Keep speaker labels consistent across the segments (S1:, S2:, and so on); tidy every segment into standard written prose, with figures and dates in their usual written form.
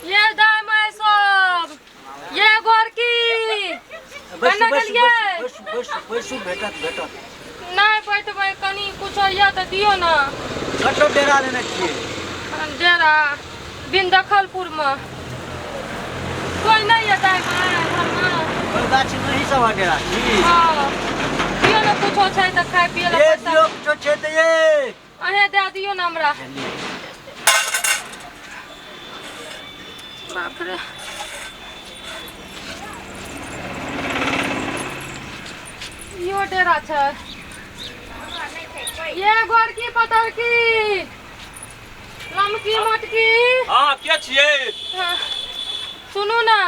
S1: ये दाय माय सब ये गोरकी
S2: बैसू
S1: कन्ना
S2: बैसू
S1: गेलियै
S2: बैसू बैसू बैसू भेटत भेटत।
S1: नहि बैठबै, कनि कुछो यऽ तऽ दियौ ने।
S2: कतऽ डेरा लेने छियै?
S1: डेरा बिन दखलपुर मे। कोइ नहि यऽ दाय माय घरमे?
S2: कोइ गाछी में ही सब डेरा छी?
S1: हँ, दियौ ने कुछो छै तऽ खाय पियै लए
S2: ए
S1: पैसा।
S2: दियौ कुछो छै तऽ ये।
S1: अहें दए दियौ ने हमरा। बाप रे, इहो डेरा छै। ये गोरकी पतरकी लमकी मोटकी।
S3: हाँ, के छियै?
S1: हाँ, सुनू ने,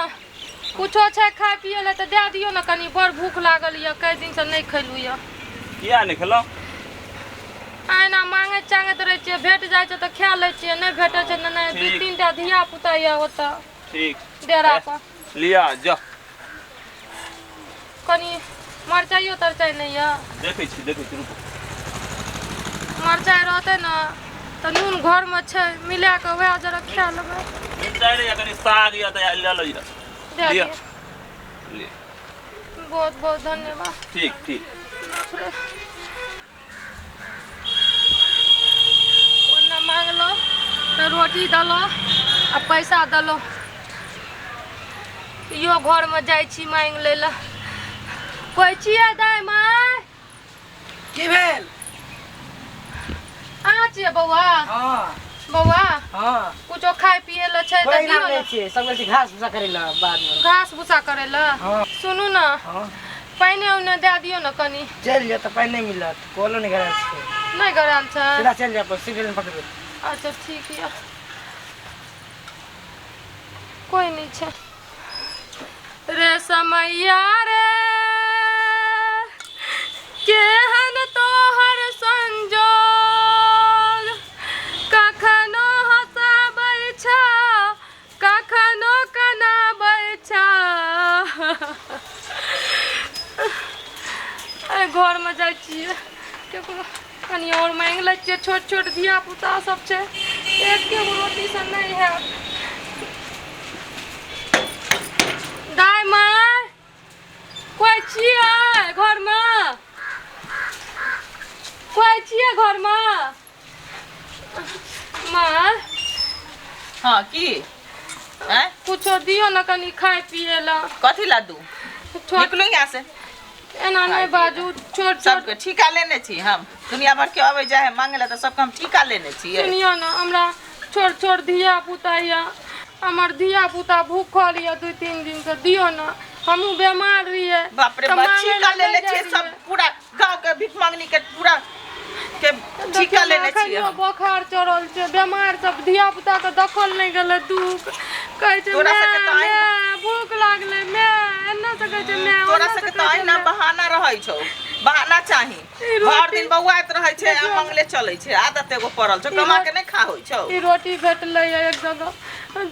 S1: कुछो छै खाय पियै लए तऽ दए दियौ ने कनि, बड़ भूख लागल यऽ, कई दिनसँ नहि खैलहुँ यऽ।
S3: किया नहि खेलहुँ?
S1: अहिना मांगैत चांगैत रहै छियै, भेट जाइ छै तऽ खा लै छियै, नहि भेटै छै तऽ नहि। दू
S3: ठीक।
S1: तीन टा धिया पुता यऽ ओतऽ
S3: ठीक
S1: डेरा पर।
S3: लिअ जा।
S1: कनि मरचाइयो तरचाइ नहि यऽ?
S3: देखै छी, देखै छी, रुकू।
S1: मरचाइ रहतै ने तऽ नून घरमे छै, मिला कऽ वएह जरा खा लेबै।
S3: मिरचाइ नहि यऽ, कनि साग यऽ तऽ लऽ लिअ।
S1: दए
S3: लिअ।
S1: दियौ।
S3: लिअ।
S1: बहुत बहुत धन्यवाद।
S3: ठीक ठीक।
S1: बाप रे, ओन्ने मांगलो तऽ रोटी देलो आ पैसा देलो। इहो घरमे जाइ छी मांगि लै लए। कोइ छियै दाइ माय?
S4: की भेल?
S1: अहाँ छियै बौआ?
S4: हाँ।
S1: बौआ।
S4: हाँ।
S1: कुछो खाय पिए लए छै तऽ
S4: कोई नाम
S1: दियौ
S4: नहीं
S1: ने।
S4: छियै, सब गेल छी घास भूसा करै लए बाद में।
S1: घास भूसा करै लए?
S4: हाँ।
S1: सुनू ने।
S4: हाँ।
S1: पानि उने दए दियौ ने कनि।
S4: चलि जाउ तऽ पानि नहि मिलत, कलो नहि गड़ल छै।
S1: नहि गड़ल छै?
S4: सीधा चलि जाउ, अपन सीढ़ी पकड़ू।
S1: अच्छा ठीक यऽ। कोइ नहि छै रे समैया रे, केहन तोहर संजोग, कखनो हँसाबै छ कखनो कनाबै छ। एहि घरमे जाइ छियै, केकरो कनि आओर माँगि लै छियै। छोट छोट धिया पुता सब छै, एके गो रोटीसँ नहि हैत। दाय माय, कोइ छियै घरमे? कोइ छियै घरमे माँ?
S5: हाँ, की आँय?
S1: कुछो दियौ ने कनि खाय पियै लए।
S5: कथी ला दू?
S1: छोट
S5: निकलू यहाँ से।
S1: एना नहि बाजू, छोट छोट
S5: सबके ठीका लेने छी हम। दुनिया भर के अबै जाइ है मांगे ला तऽ सबके हम ठीका लेने छियै।
S1: सुनियौ ने, हमरा छोट छोट धिया पुता यऽ, हमर धिया पुता भूखल यऽ 2-3 दिनसँ, दियौ ने। हमहूँ बेमार रहियै।
S5: बाप रे
S1: तऽ
S5: बाप,
S1: मांगै
S5: ठीका
S1: लए नहि
S5: लेने
S1: जाइ
S5: छियै सब
S1: रहियै।
S5: पूरा गाँव के भीख मंगनी के पूरा के ठीका
S1: देखियौ ने,
S5: लेने छियै
S1: एखनियो
S5: हम।
S1: बोखार चढ़ल छै, बेमार सब धिया पुता के देखल नहि गेलै, दुख कहै छै।
S5: तोरा सबके तऽ
S1: माय
S5: अहिना
S1: माय भूख लागलै माय, एना से कहै छै माय,
S5: तोरा
S1: ओना से
S5: सबके तऽ
S1: कहै छै
S5: अहिना
S1: माय।
S5: बहाना रहै छौ, बहाना चाही।
S1: ई
S5: भर
S1: रोटी
S5: दिन बौआइत रहै छै आ
S1: देखियौ
S5: मंगले चलै छै। आदत एगो पड़ल छौ,
S1: ई
S5: कमा
S1: रो
S5: के नहि खा होइ छौ।
S1: ई रोटी भेटलै एक जगह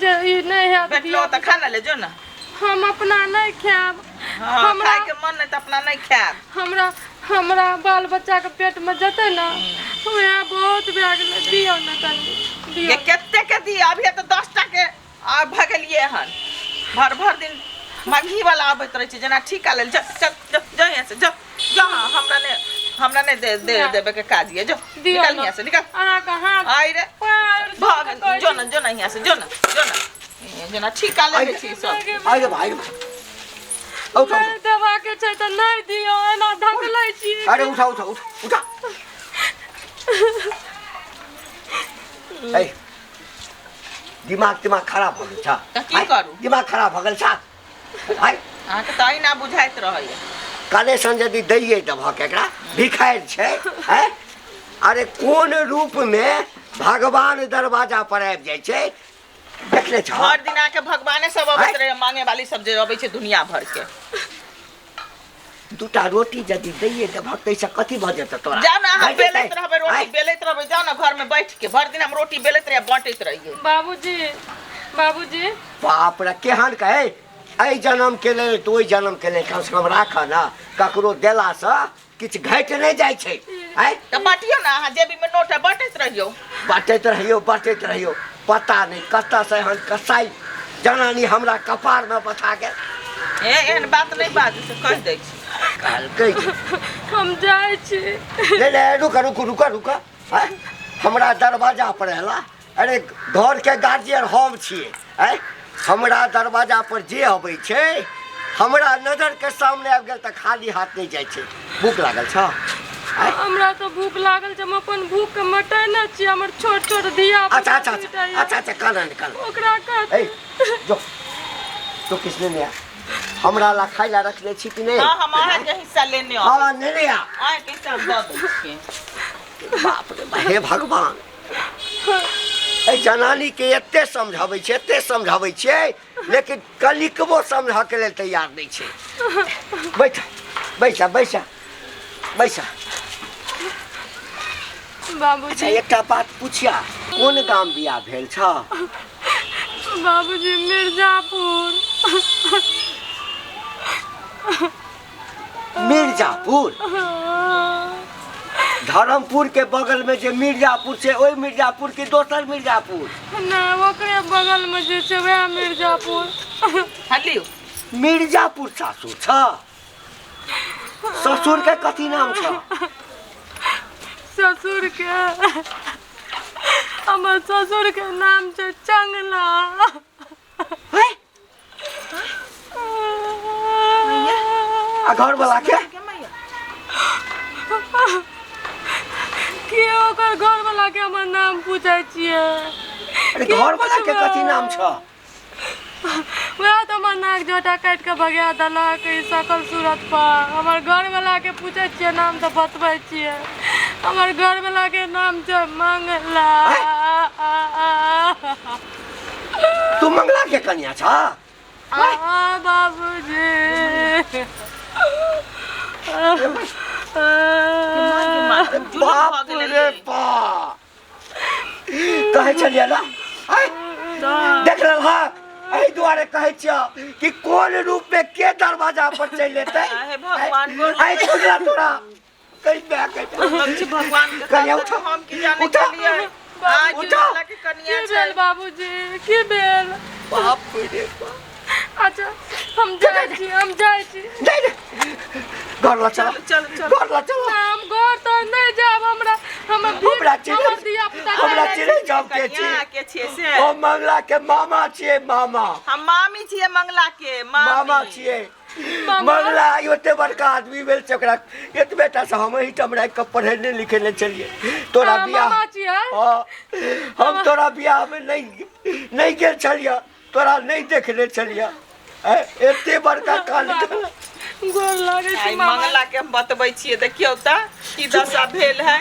S1: जे ई नहि हैत।
S5: भेटलो
S1: धिया
S5: तऽ
S1: पुता
S5: खा ने ले, जो ने।
S1: हम अपना नहि खायब।
S5: हाँ,
S1: हमरा
S5: खायके मन नहि तऽ अपना नहि खायब।
S1: हमरा हमरा बाल बच्चाके पेटमे जेतै ने, वएह बहुत भए गेलै। दियौ ने कनि, दियौ।
S5: ये कते के दिअ? अभी तऽ 10टा के आ भगलियै हन। भर भर दिन मगही वाला आबैत रहै छै जेना ठीका लेल। चल चल, जो जो यहाँ से, जो जो। हाँ, हमरा नहि दे दे
S1: ना।
S5: देबे के काज ये, जो।
S1: दियौ
S5: निकल
S1: ने।
S5: यहाँ से, निकल।
S1: अहाँके हाथ
S5: आई रे
S1: पैर
S5: भग
S1: कहै
S5: जो
S1: छी।
S5: न, जो न यहाँ से, जो न, जो न। ए, जेना ठीका लेने छी सब।
S6: आइ रे भाइ रे भाइ, उठा।
S1: नहि देबाके छै तऽ नहि दियौ, एना धकलै छी।
S6: अरे उठा उठा उठा उठा। ए, दिमाग तिमाग खराब भऽ गेल छ?
S5: तऽ की करू?
S6: दिमाग खराब भऽ गेल छ? आइ
S5: अहाँके तऽ अहिना बुझाइत रहैया।
S6: कनेक्शन यदि दैये देबहक एकरा, भिखारि छै। हैं, अरे कोन रूप में भगवान दरवाजा पर आबि जाइ छै देखले छ?
S5: हर दिन अहाँके भगवाने सब अबैत
S6: आँय?
S5: रहै, मांगे वाली सब जे अबै छै दुनिया भर के।
S6: दूटा रोटी यदि दैये देबहक ताहिसँ कथी भऽ जेतौ तोरा?
S5: जाउ ने, अहाँ
S6: भऽ जेतै?
S5: बेलैत रहबै रोटी।
S6: आँय?
S5: बेलैत रहबै, जाउ ने घर में बैठ के। भर दिन हम रोटी बेलैत रहियै, बाँटैत रहियै।
S1: बाबूजी, बाबूजी।
S6: बाप रे, केहन कहे, एहि जन्म के लेल तऽ ओहि जन्म के लेल कमसँ कम राखऽ ने। ककरो देलासँ किछु घटि नहि जाइ छै। आँय?
S5: तऽ बाँटियौ ने, अहाँ जेबी में नोट है, बाँटैत रहियौ।
S6: बाँटैत रहियौ, बाँटैत रहियौ। पता नहि कतऽसँ एहन कसाई जनानी हमरा कपार में बथा गेल।
S5: ए एहन बात नहि बाजू से कहि दै छी।
S6: कहलकै जे,
S1: हम जाइ छी।
S6: नहीं नहीं, रुक रुक रुक रुक। आँय? हमरा दरवाजा पर एला, अरे घर के गार्जियन हम छियै। आँय? हमरा दरवाजा पर जे अबै छै हमरा नजर के सामने आबि गेल तऽ खाली हाथ नहि जाइ छै। भूख लागल छ? आँय?
S1: हमरा तऽ भूख लागल छै, हम अपन भूख के मटेने छी। हमर छोट छोट धिया
S6: अच्छा अच्छा अच्छा अच्छा अच्छा, कान कान
S1: ओकरा कह।
S6: ए जो तो किसने ने हमरा ला खाइ ला रखने छी कि नहि?
S5: हाँ, हम अहाँके हिस्सा लेने आउ।
S6: हाँ, नेने आ।
S5: अहाँके हिस्सा हम दऽ दै छियै।
S6: बाप रे बाप, हे भगवान, एहि जनानी के एते समझाबै छियै, एते समझाबै छियै, लेकिन कनिकबो समझऽ के लेल तैयार नहि छै। बैठ बैसा बैसा बैसा। अच्छा
S1: बाबूजी,
S6: एकटा बात पुछिया, कोन गाम बियाह भेल छ?
S1: बाबूजी, मिर्जापुर।
S6: मिर्जापुर? धर्मपुर के बगल में जे मिर्जापुर छै, ओहि मिर्जापुर की दोसर मिर्जापुर?
S1: नहि, ओकरे बगल में जे छै वएह मिर्जापुर।
S5: हँ, लियौ।
S6: मिर्जापुर सासुर छ? ससुर के कथी नाम छ?
S1: ससुर के, हमर ससुर के नाम छै चंगला।
S6: हैं? आ घर वाला के?
S1: के ओकर घर वाला के हमर नाम पूछै छियै?
S6: अरे
S1: की
S6: घर वाला के
S1: पुछबै?
S6: कथी नाम छ?
S1: वएह तऽ हमर नाक जोटा काटि कऽ भगा देलक ई सकल सूरत पर। हमर घर वाला के पूछै छियै नाम तऽ बतबै छियै, हमर घर वाला के नाम छै मंगला।
S6: तू मंगला के कनिया छ?
S1: हाँ बाबूजी।
S6: बाप रे बाप, कहै छलियै ना? आँय? देख लेलहक, एहि दुआरे कहै छियौ कि कोन रूप में के दरवाजा पर चलि एतै।
S5: हे भगवान, गोर
S6: आइ खुजला तोरा कहि बे कहि बे।
S5: लक्ष्मी भगवान के
S6: कनिया
S5: साथ
S6: उठा।
S5: हम की जाने
S6: उठा।
S5: के लिए आज
S6: उठा।
S5: वाला के कनिया
S1: की
S5: छै।
S1: भेल बाबूजी, की भेल?
S6: बाप रे बाप।
S1: अच्छा, हम जाइ छी, हम जाइ छी।
S6: नहीं नहीं, घर ला चल।
S5: चल चल चल।
S6: घर ला चल।
S1: हम घर तर नहि जायब, हमरा हमर
S6: हमरा चिन्है,
S1: हमर धिया पुता
S6: हमरा चिन्है जब के
S5: कनिया
S6: छी
S5: के छियै से?
S6: ओ मंगला के मामा छियै, मामा।
S5: हम मामी छियै मंगला के।
S6: मामा छियै।
S1: मामा।
S6: मंगला आइ ओते बड़का आदमी भेल छै, ओकरा एतबे टा से हम एहिठाम राखि कऽ पढ़ेने लिखेने छलियै। तोरा
S1: अहाँ
S6: बियाह
S1: मामा छियै?
S6: हाँ, हम तोरा बियाह में नहीं नहीं गेल छलियै, तोरा नहीं देखने छलियै। एते बड़का कांड केलक।
S1: गोर लागै छी
S5: आइ
S1: मामा।
S5: मंगला के हम बतबै छियै, देखियौ तऽ की दशा भेल है।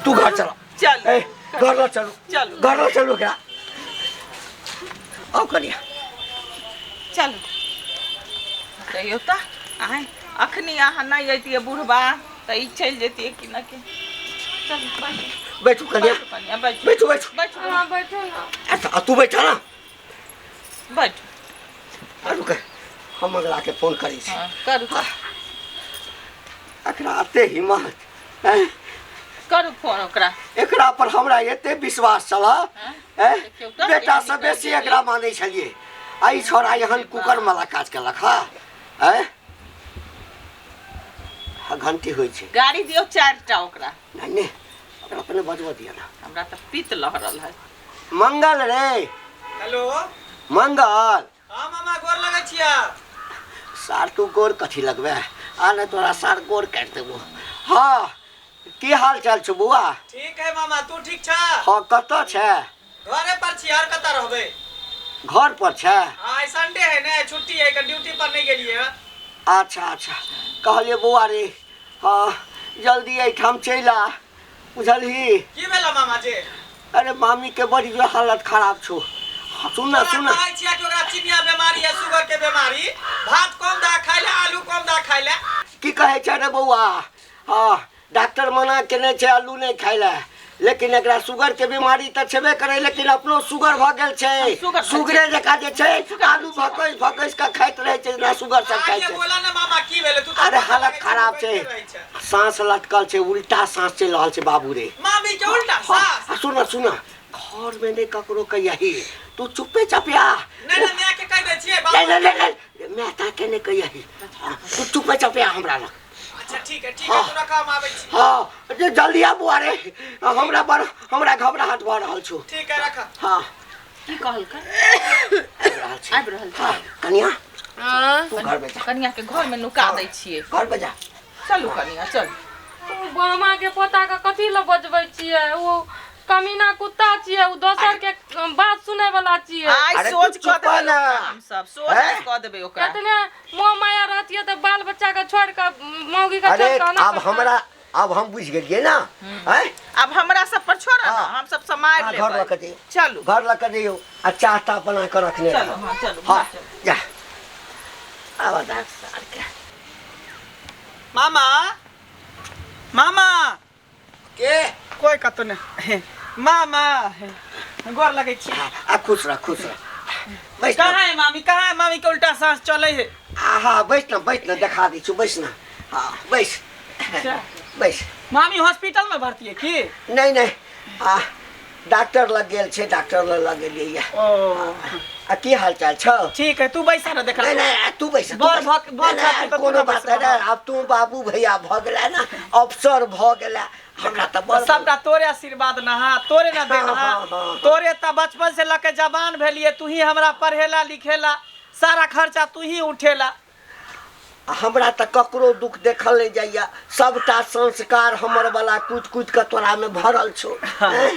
S6: तू घर चल।
S5: चल।
S6: ए, घर ला चलू।
S5: चलू।
S6: घर ला चलू एकरा। आउ कनिया।
S5: चलू। कहियौ तऽ आइ अखनी अहाँ नहि अइतियै बुढ़बा तऽ ई चलि जैतियै कि न कि। चलू, बैठू।
S6: बैठू कनिया।
S5: बैठू कनिया, बैठू।
S6: बैठू बैठू।
S5: बैठू।
S1: अहाँ बैठू ना।
S6: अच्छा, तू बैठा ना।
S5: बैठू।
S6: रुक, हम मंगला के फोन करै छी।
S5: हाँ, करू।
S6: एकरा एते हिम्मत, हैं?
S5: करू फोन ओकरा।
S6: एकरा पर हमरा एते विश्वास छल, हैं?
S5: देखियौ तऽ,
S6: बेटा से
S5: एहन
S6: बेसी
S5: निकलि
S6: एकरा मानै छलियै, आ ई छोड़ा एहन कुकर वाला काज केलक। हँ, हैं? हाँ, घंटी होइ छै।
S5: गाड़ी दियौ चारिटा ओकरा।
S6: नहीं नहीं, ओकरा अपने बजबऽ दिअ ना।
S5: हमरा तऽ पित्त लहरल है।
S6: मंगल रे।
S7: हेलो।
S6: मंगल।
S7: हाँ मामा, गोर लगै छियै।
S6: सार तू गोर कथी लगबे? आ ने तोरा सार गोर काटि देबो। हाँ, की हाल चाल छौ बौआ?
S7: ठीक है मामा, तू ठीक छ?
S6: हाँ, कतऽ छै?
S7: घरे पर छी, और कतऽ रहबै?
S6: घर पर छै?
S7: हाँ, आइ संडे है ने, छुट्टी है, ड्यूटी पर नहीं गेलियै हँ।
S6: अच्छा अच्छा, कहलियै बौआ रे, हाँ जल्दी एहिठाम चलि आ, बुझलही?
S7: की भेला मामा जी?
S6: अरे मामी के बड़ी जो हालत खराब छौ। हाँ, सुन ना
S7: तोरा
S6: सुन ना।
S7: कहै छियै कि ओकरा चिनिया बीमारी है, शुगर के बीमारी, भात कम दा खाइ ले, आलू कम दा खाइ ले।
S6: की कहै छै रे बौआ? हाँ, डॉक्टर मना केने छै आलू नहि खाइ लए, लेकिन एकरा शुगर के बीमारी तऽ छेबे करै, लेकिन अपनो शुगर भऽ गेल छै।
S5: शुगर भऽ
S6: शुगरे जकाँ जे छै आलू भकैस भकैस कऽ खाइत रहै छै, जेना शुगर सब खाइ
S7: आगे
S6: छै।
S7: बोला ना मामा, की भेलै? तू तऽ
S6: अरे
S7: बोलऽ
S6: हालत
S7: लगै छै,
S6: खराब
S7: बैठे
S6: छै,
S7: रहै छै।
S6: साँस लटकल छै, उल्टा साँस चलि रहल छै बाबू रे।
S7: मामी के उल्टा
S6: हाँ,
S7: साँस?
S6: सुन सुन, घर में नहीं ककरो कहियही, तू चुपे चाप आ।
S7: नहि नहि, माय के कहि दै छियै बाबू।
S6: नहीं नहीं नहीं नहीं, मैं ताके नहीं कहिए, तू चुपे चाप आ हमरा लग।
S7: अच्छा ठीक है ठीक है, तू रख, हम आबै छी।
S6: हाँ जे जल्दी आ बुआ रे, हमरा पर हमरा घबराहट भऽ रहल छौ।
S7: ठीक है रख।
S6: हाँ
S5: की कहलकै?
S6: आबि रहल छै।
S5: आबि रहल छै।
S6: हाँ कनिया
S1: हाँ
S6: तू घर में जा।
S5: कनिया के घर में नुका दै छियै।
S6: घर में जा।
S5: चलू कनिया चलू।
S1: ओ मामा के पोता के कथी लए बजबै छियै? ओ कमीना कुत्ता छियै, ओ दोसर के बात सुनै वाला छियै।
S5: आइ
S6: अरे
S5: सोच
S6: तू
S5: कऽ
S6: चुप
S5: देबै
S6: ना।
S5: ओकरा, हम सब सोच
S6: हैं?
S5: कऽ देबै ओकरा।
S1: कतने मोह माया रहतियै तऽ बाल बच्चा के छोड़ के मौगी के
S6: अरे
S1: छोड़ के आना
S6: अब
S1: पड़तै।
S6: हमरा अब हम बुझि गेलियै ना। हैं?
S5: आब हमरा सब पर छोड़ ना,
S6: हाँ।
S5: हम सब समारि
S6: हाँ, घर
S5: लेबै।
S6: लऽ कऽ जइयौ।
S5: चलू
S6: घर लऽ कऽ जइयौ आ चाह ताह बना कऽ रखने
S5: चलू,
S6: रहब।
S5: हाँ, चलू,
S6: हाँ
S5: चलू।
S6: जा आब सार के।
S7: मामा मामा
S6: के
S7: कोई कतौ नहि। मामा गोर लगै छी।
S6: आ खुश रह खुश रह, बैस ना।
S7: कहाँ है मामी, कहाँ है मामी के उल्टा सांस चले है?
S6: हाँ बैस ना बैस ना, देखा दै छी, बैस ना। हाँ बैस बैस।
S7: मामी हॉस्पिटल में भर्ती है की?
S6: नहीं नहीं, आ डॉक्टर लग गेल छै, डॉक्टर लग लग गेलियै।
S7: ओ
S6: आ की हाल चाल छौ?
S7: ठीक है, तू बैसा ना देखा।
S6: नहीं नहीं, तू बैस, तू
S7: बर
S6: बैस।
S7: भक- बर
S6: नहीं, नहीं,
S7: छाती तऽ तू
S6: कोनो
S7: ना
S6: बात
S7: बैस।
S6: नहीं, आब तू बाबू भैया भऽ गेला ना, अफसर भऽ गेला, हमरा तऽ बड़
S7: सबटा तोरे आशीर्वाद ना, हाँ तोरे ना देन,
S6: हाँ,
S7: हाँ
S6: हाँ, हाँ।
S7: तोरे तऽ बचपन से लके जवान भेलिए, तू ही हमरा पढ़ेला लिखेला, सारा खर्चा तू ही उठेला।
S6: हमरा तऽ ककरो दुख देखल नहीं जाइया, सबटा संस्कार हमर वाला कूद कूद के तोरा में भरल छौ। हैं?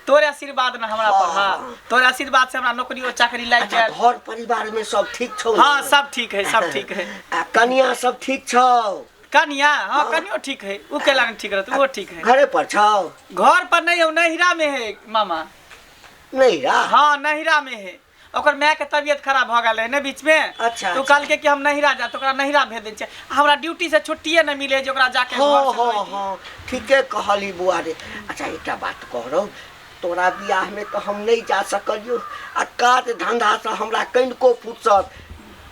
S7: तोरे आशीर्वाद ना हमरा पर, हाँ
S6: हाँ।
S7: तोरे आशीर्वाद से हमरा नौकरी और चाकरी लागि
S6: अच्छा
S7: गेल।
S6: घर परिवार में सब ठीक छौ?
S7: हाँ सब ठीक है, सब ठीक है।
S6: आ कनिया सब ठीक छौ?
S7: कनिया हाँ कनियो ठीक है, उ केला नहीं ठीक रहत, वो ठीक है।
S6: घरे पर छौ?
S7: घर पर नहीं है, नैहरा में है मामा।
S6: नैहरा?
S7: हाँ नैहरा में है, ओकर माय के तबियत खराब भऽ गेल रहै ने बीच में।
S6: अच्छा,
S7: तो
S6: अच्छा।
S7: कहलकै कि हम नैहरा जा, तो ओकरा नैहरा भेज दै छियै। हमरा ड्यूटी से छुट्टिए नहि मिले जे ओकरा जाके
S6: हाँ
S7: घर से
S6: हाँ
S7: लैती।
S6: हाँ ठीके कहली बुआ रे। अच्छा एकटा बात कह रहा, तोरा बियाह में तो हम नहीं जा सकलियो, आ काज धंधा से हमरा कनिको फुर्सत,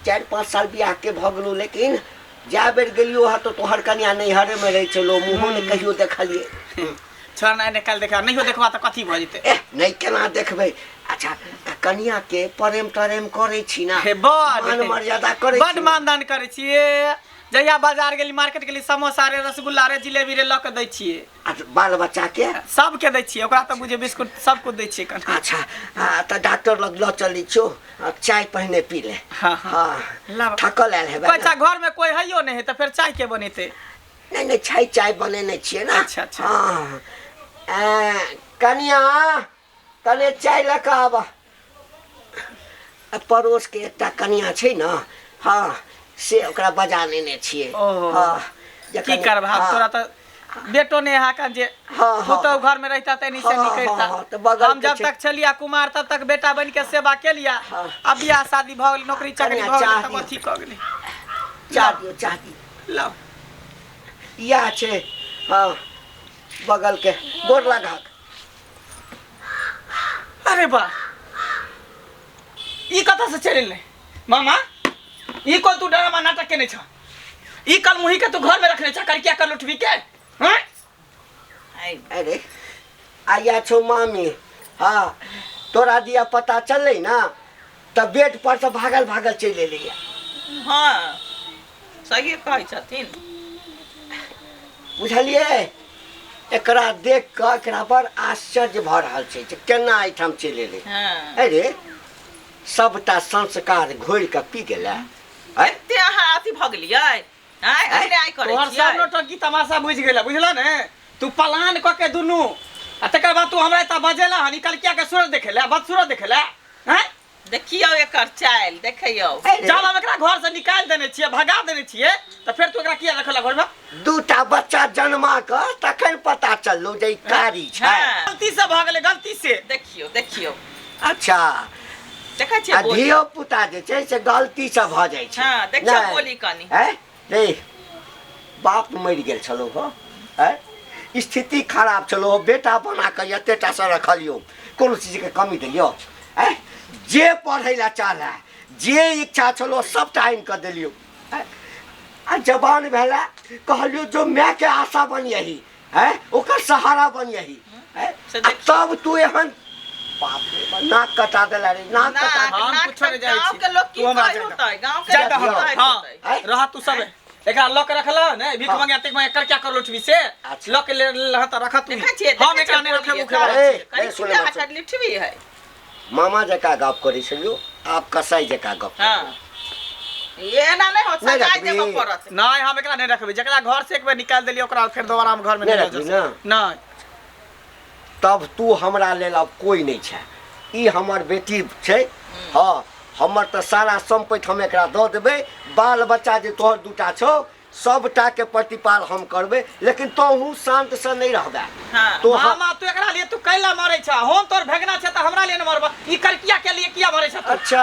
S6: 4-5 साल बियाह के भऽ गेलो, लेकिन जा बेर गेलियो हँ तो तोहर कनिया नैहरे में रहै छलो, मुँहो ने कहियो देखलिए।
S7: छोड़ ना, एने काल्हि देखा नहियो देखबा तऽ कथी भऽ जेतै?
S6: एह नहीं केना देखबै। अच्छा कनिया के प्रेम तरेम करै छी ना?
S7: हे बड
S6: मान मर्यादा करै
S7: बड
S6: छी ना?
S7: मानदान करै छियै। जहिया बाजार गेली मार्केट गेली, समोसा रे रसगुल्ला रे जिलेबी रे लऽ के दै छियै।
S6: आ बाल बच्चा के?
S7: सबके दै छियै, ओकरा तऽ बुझे बिस्कुट सब कुछ दै छियै कनि।
S6: अच्छा तऽ डॉक्टर लग लऽ चलै छियौ, चाय पहिने पी ले।
S7: हाँ, हाँ।
S6: हाँ
S7: लाब।
S6: थकल आयल हेबै
S7: बच्चा
S6: ना?
S7: घर में कोई हैयो नहीं है तऽ फेर चाय के बनेतै?
S6: नहीं नहीं, चाय चाय बनेने छियै ना।
S7: अच्छा, अच्छा।
S6: हाँ कनिया कने चाय लऽ कऽ आबऽ। पड़ोस के एकटा कनिया छै ना, हाँ से ओकरा बजा लेने छियै।
S7: ओहो।
S6: हाँ
S7: की करबह
S6: हाँ,
S7: तोरा तऽ बेटो नहीं है कन जे
S6: हाँ, हाँ।
S7: पुतहु घर में रहता तऽ एनी से
S6: हाँ,
S7: निकलता।
S6: हाँ, हाँ, तऽ बगल
S7: हम
S6: के
S7: जब
S6: छै।
S7: तक छलिया कुमार तब तक बेटा बन के सेवा केलिया,
S6: हाँ।
S7: अब बियाह शादी भऽ गेल, नौकरी चाकरी
S6: कनिया
S7: भऽ गेल,
S6: चाह
S7: तब
S6: दियौ।
S7: अथी कऽ गेलै।
S6: चाह दियौ, चाह दियौ।
S7: लाउ।
S6: इएह छै हाँ बगल के, गोर लगहक।
S7: अरे बा ई कतऽ से चलि एलै मामा? ई कोन तू ड्रामा नाटक केने छ? ई कल मुही के तू घर में रखने छ करिया कर लुटबी के? हैं?
S6: अरे आया छौ मामी, हाँ तोरा दिया पता चललै ना तऽ बेड पर से भागल भागल चलि एलैया।
S5: हाँ सही कहै छथिन।
S6: बुझलियै? एकरा देख कऽ एकरा पर आश्चर्य भऽ रहल छै जे केना एहिठाम चलि एलै।
S5: हाँ।
S6: अरे सबटा संस्कार घोरि कऽ पी गेलै।
S5: एते अहाँ अथी भऽ गेलियै? आँय, एहने आइ करै
S7: तोहर सब
S5: छियै?
S7: नौटंकी तमाशा बुझि गेलै, बुझल ने? तू पलान कऽ के दुनू, आ तकर बाद तू हमरा एतऽ बजेला हन, ई कलकिया के सूरत देखेला, बदसूरत देखेला, हैं?
S5: देखियौ एकर चालि, देखियौ।
S6: अरे,
S7: जब हम एकरा घर से निकालि देने छियै, भगा देने छियै, तऽ फेर तू एकरा किया रखला घर में?
S6: दूटा बच्चा जन्मा कऽ तखन पता चललो जे ई कारी छै।
S5: हाँ।
S7: गलती से भऽ गेलै, गलती से।
S5: देखियौ देखियौ।
S6: अच्छा
S5: देखै छियै
S6: आ
S5: बोली?
S6: धियो पुता जे छै से गलती से भऽ जाइ छै।
S5: हाँ, देखियौ
S6: नहि।
S5: बोली कनी।
S6: हैं? रे बाप मरि गेल छलौ हो, हैं? स्थिति खराब छलौ हो, बेटा बना कऽ एतेटा से रखलियौ, कोनो चीजके कमी देलियौ? हैं? जे पढ़ै लए चाहला, जे इच्छा छलौ सबटा आनि कऽ देलियौ। हैं? आ जवान भेला कहलियौ जो मायके आशा बनियही, हैं? ओकर सहारा बनियही, हैं?
S5: से
S6: आ
S5: देखियौ।
S6: तब तू एहन बाप रे बाप, नाक कटा देला रे, नाक कटा
S5: नाक
S7: हम
S5: नाक
S7: कुछो
S5: तक
S7: नहि जाइ
S5: गाँव
S7: छी।
S5: के लोग की
S7: तू हमरा
S5: कहै
S7: जाय दह।
S5: होतै, गाँव के
S7: जाय
S5: लोग
S7: दह
S5: की
S7: हमरा।
S5: कहै
S7: हाँ
S5: होतै।
S6: आँय?
S7: रह तू सब एकरा लऽ के रखल ने भीख
S6: हाँ।
S7: मांगे अतेक मांगे कर क्या कर लुटबी से
S6: अच्छा।
S7: लऽ के ले रह त रख तू
S5: देखै छियै,
S7: हम
S5: देखै
S7: एकरा
S5: छियै
S7: नहि रखे
S5: बोलिए,
S7: मुखे वाला
S6: ए,
S7: छियै।
S5: कनि
S6: ए, सुन
S5: सीधा
S6: बच्चा।
S5: कर लिठबी है।
S6: मामा जकाँ गप करै छलियौ, आब कसाई जकाँ गप।
S5: हाँ एना नहि होत,
S6: नहि
S5: सजाय
S6: रखबी।
S5: देबऽ पड़त।
S7: नहि, हम एकरा नहि रखबै। जकरा घर से एक बेर निकालि देलियै ओकरा फेर दोबारा हम घर मे
S6: नहि
S7: नहि लऽ
S6: रखबी
S7: जा
S6: ने?
S7: सकै। नहि।
S6: तब तू हमरा लेल अब कोई नहि छै, ई हमर बेटी छै। हाँ, हमर तऽ सारा सम्पत्ति हम एकरा दऽ देबै, बाल बच्चा जे तोहर दूटा छौ सबटा के प्रतिपाल हम करबै, लेकिन तोहू शांत से नहीं रहबे।
S5: हाँ।
S6: तो
S7: मामा तू एकरा लिए तू कैला मारै छ? हम तोर भेगना छ त हमरा लिए न मरबा, ई करकिया के लिए किया मारै छ तू?
S6: अच्छा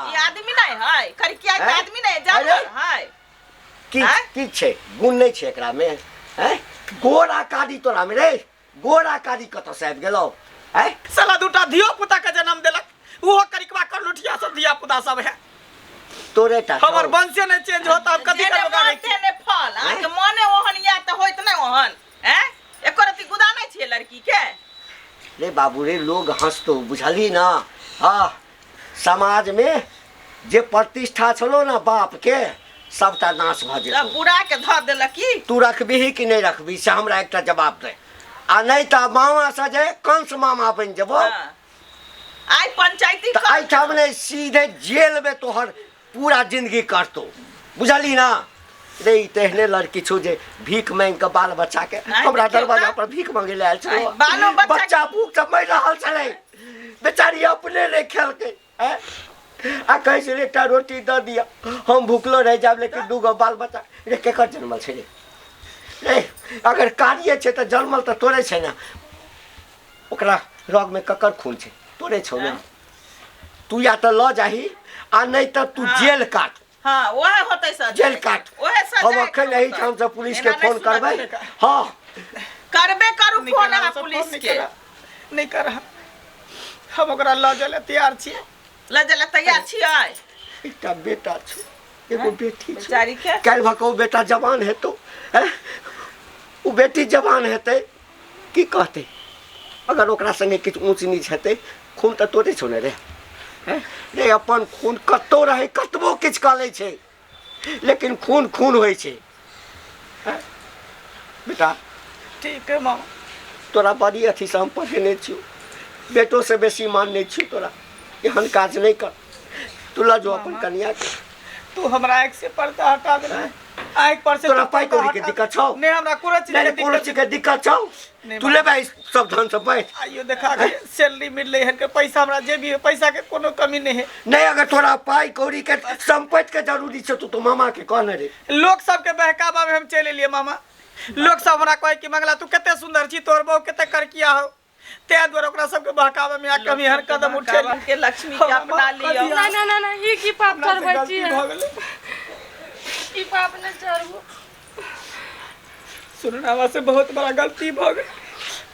S5: ई आदमी नहीं है, करकिया के
S6: हैं?
S5: आदमी नहीं, जानवर है।
S6: की
S5: हैं?
S6: की छै गुण नहीं छै एकरा में? हैं? गोरा कारी तोरा में रे, गोरा कारी कतऽ से आबि गेलौ? हैं?
S7: साला दूटा धियो पुता के जन्म देलक, ओहो करिकवा कर लुठिया सब धिया पुता सब है।
S6: तोरे टा छौ।
S7: हमर वंशे नहीं चेंज होता, हम कथी
S5: जेने
S7: करबो
S5: मन
S7: गाड़ी?
S5: तेने फल, अहाँके मने ओहन या तऽ होइत नहि ओहन। हैं? एको रत्ती गुदा नहि छियै लड़की के।
S6: रे बाबू रे, लोग हंसतो, बुझली ना? हाँ, समाज में जे प्रतिष्ठा छलो ना बाप के, सबटा नाश भऽ जेतौ।
S5: सब बुढ़ा के धऽ देलक की?
S6: तू रखबिही कि नहीं रखबी से हमरा एकटा जवाब दे, आ नहीं तऽ मामा से जे कंस मामा बनि जेबो।
S5: हाँ। आइ पंचायती
S6: तऽ एहिठाम ने सीधे जेल में तोहर पूरा जिंदगी कटतो, बुझली ना? रे ई तेहने लड़की छौ जे भीख मांगि कऽ बाल बच्चा के
S5: आइ
S6: हमरा
S5: देखियौ
S6: दरवाजा
S5: तऽ।
S6: पर भीख मांगे लए आयल छलौ।
S5: आइ बालो बच्चा
S6: बच्चा भूख से मरि रहल छलै, बेचारी अपने नहि खेलकै। आँय? आ कहै छलै एकटा रोटी दऽ दिअ, हम भूखलो रहि जायब, लेकिन दूगो बाल बच्चा रे केकर जनमल छै रे? रे अगर कार्य छै तऽ जनमल तऽ तोरे छै ने, ओकरा रग में ककर खून छै? तोरे छौ ने। तू या तऽ लऽ जाही आ नहि तऽ तू जेल काट।
S5: हाँ वह होतै सर,
S6: जेल काट।
S5: ओहे सजा
S6: हम अखन एहिठाम से पुलिस के
S5: एना नहि
S6: फोन करबै।
S5: सुनत।
S6: हाँ
S5: करबे करू
S7: नहीं
S5: फोन
S7: करा,
S5: अहाँ
S7: सब
S5: पुलिस
S7: फोन नहीं
S5: के।
S7: करा, नहीं करा, हम ओकरा लऽ जाय लए तैयार छियै।
S5: लऽ जाय लए तैयार छियै?
S6: एकटा बेटा छौ, एगो बेटी छौ।
S5: बेचारी के
S6: काल्हि भऽ कऽ ओ बेटा जवान हेतौ, हैं? ओ बेटी जवान हेतै, की कहतै? अगर ओकरा संगे किछु ऊँच नीच हेतै, खून तऽ तोरे छौ ने रे। हैं? रे अपन खून कतौ रहै, कतबो किछु कऽ लै छै, लेकिन खून खून होइ छै। हैं? बेटा
S7: ठीक है मामा।
S6: तोरा बड़ी अथीसँ हम पढ़ेने छियौ, बेटो से बेसी मानने छियौ तोरा, एहन काज नहि कर। तू लऽ जो अपन कनिया के।
S7: तू हमरा आँखि से पर्दा हटा देला, आँखि पर से
S6: तोरा
S7: तू
S6: पाइ
S7: पर्दा
S6: कौड़ी के
S7: हटा
S6: दिक्कत छौ?
S7: नहीं, हमरा कोनो चीज
S6: नहीं,
S7: के
S6: कोनो
S7: दिक्कत
S6: चीज के दिक्कत छौ?
S7: नहीं,
S6: तू
S7: बाबा।
S6: लेबै सब धन सब पैठ।
S7: आइयो देखा के सैलरी मिललै हन के पैसा हमरा जे भी है, पैसा के कोनो कमी नहीं है।
S6: नहीं, अगर तोरा पाइ कौड़ी के संपत्ति के जरूरी छौ तो मामा के कहने रे।
S7: लोग सबके बहकावा में हम चलि एलियै मामा। लोग सब हमरा कहै कि मंगला तू कते सुंदर छी, तोहर बहू कते करकिया हो, तें दुआरे ओकरा सबके बहकावा में आके हम एहन कदम उठेलियै।
S5: के लक्ष्मी के
S7: हमरा
S5: अपना
S7: माफ
S5: लियौ।
S7: कऽ दिअ।
S1: ना ना ना ना, ई की पाप
S7: हमरा से
S1: करबै
S7: गलती
S1: छियै?
S7: भऽ गेलै।
S1: ई पाप नहि चढ़बू।
S7: सुनू ने, हमरा से बहुत बड़ा गलती भऽ गेल।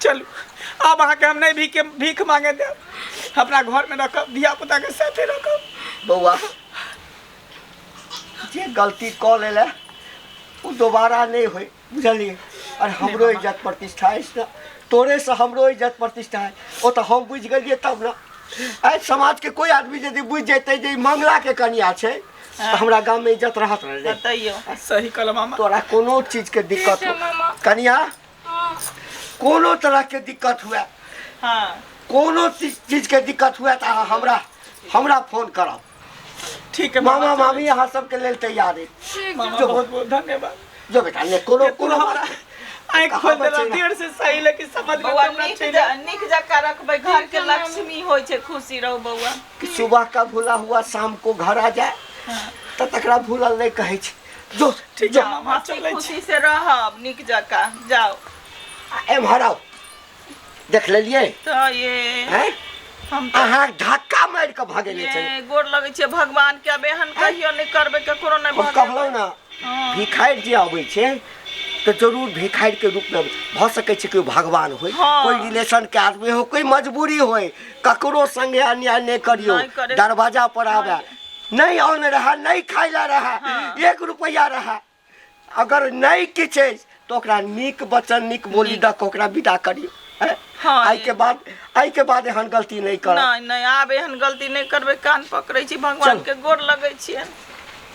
S7: चलू आब अहाँके हम नहि भीख भीख मांगे देब, अपना घरमे रखब, धिया पुताके साथे रखब।
S6: बौआ जे गलती कऽ लेले ओ दोबारा नहि होय, बुझलियै? और हमरो इज्जत प्रतिष्ठा अछि ने, तोरे से हमरो इज्जत प्रतिष्ठा है, ओ तऽ हम बुझि गेलियै तब ने। आइ समाज के कोई आदमी यदि बुझि जेतै जे ई मंगला के कनिया छै तऽ हमरा गाम में इज्जत रहत ने रे।
S5: बतैयौ।
S7: सही कहल मामा।
S6: तोरा कोनो चीज के दिक्कत
S1: ठीक छै
S6: हो
S1: मामा।
S6: कनिया,
S1: हाँ।
S6: कोनो तरह के दिक्कत हुए,
S5: हाँ
S6: कोनो चीज के दिक्कत हुए तऽ अहाँ हमरा हमरा फोन करब।
S7: ठीक है
S6: मामा मामी अहाँ सबके लेल तैयार है।
S1: ठीक
S7: मामा
S6: जो।
S7: बहुत बहुत धन्यवाद।
S6: जो बेटा ने कोनो
S7: जे तू
S6: कोनो
S7: हमरा
S6: बात
S7: आँखि खोलि
S6: कहावत
S7: देलह,
S6: छै ने।
S7: देर से सही लेकिन समझ में
S5: बौआ
S7: हमरा
S5: नीक
S7: चलि
S5: नीक जकाँ रखबै, घर के
S1: ठीक छै, मामी।
S5: लक्ष्मी होइ छै, खुशी रहू बौआ।
S6: कि सुबह का भूला हुआ शाम को घर आ जाए तऽ तकरा भूलल नहि कहै छै। जो
S7: ठीक
S6: जो
S7: है मामा,
S5: हंसी
S7: चलै छी।
S5: खुशी से रहब नीक जकाँ, जाउ।
S6: आ एम्हर आउ, देख लेलियै?
S5: तऽ ये
S6: हैं?
S5: हम तऽ
S6: अहाँ धक्का मारि कऽ भगेने छै।
S5: ये गोर लगै छै भगवान के, आब एहन कहियो नहि करबै, ककरो नहि
S6: हम
S5: भगेबै।
S6: कहलहुँ ने,
S5: हाँ।
S6: भिखारि जे अबै छै तऽ जरूर भिखारि के रूप में भऽ सकै छै कोई भगवान होय,
S5: हाँ।
S6: कोई रिलेशन के आदमी हो, कोई मजबूरी होय, ककरो संगे अन्याय नहि करियौ।
S5: नहि करे।
S6: दरवाजा पर आवे नहीं अन्न रहा, नहीं खाय ला रहा,
S5: हाँ।
S6: एक रुपया रहा, अगर नहीं किछु अछि तऽ ओकरा नीक वचन नीक बोली दऽ कऽ ओकरा विदा करियौ। हैं?
S5: हाँ,
S6: आइ के बाद, आइ के बाद एहन गलती नहि करब।
S5: नहि नहि, आब एहन गलती नहि करबै। कान पकड़ै छी, भगवान
S6: चलू।
S5: के गोर लगै छियनि।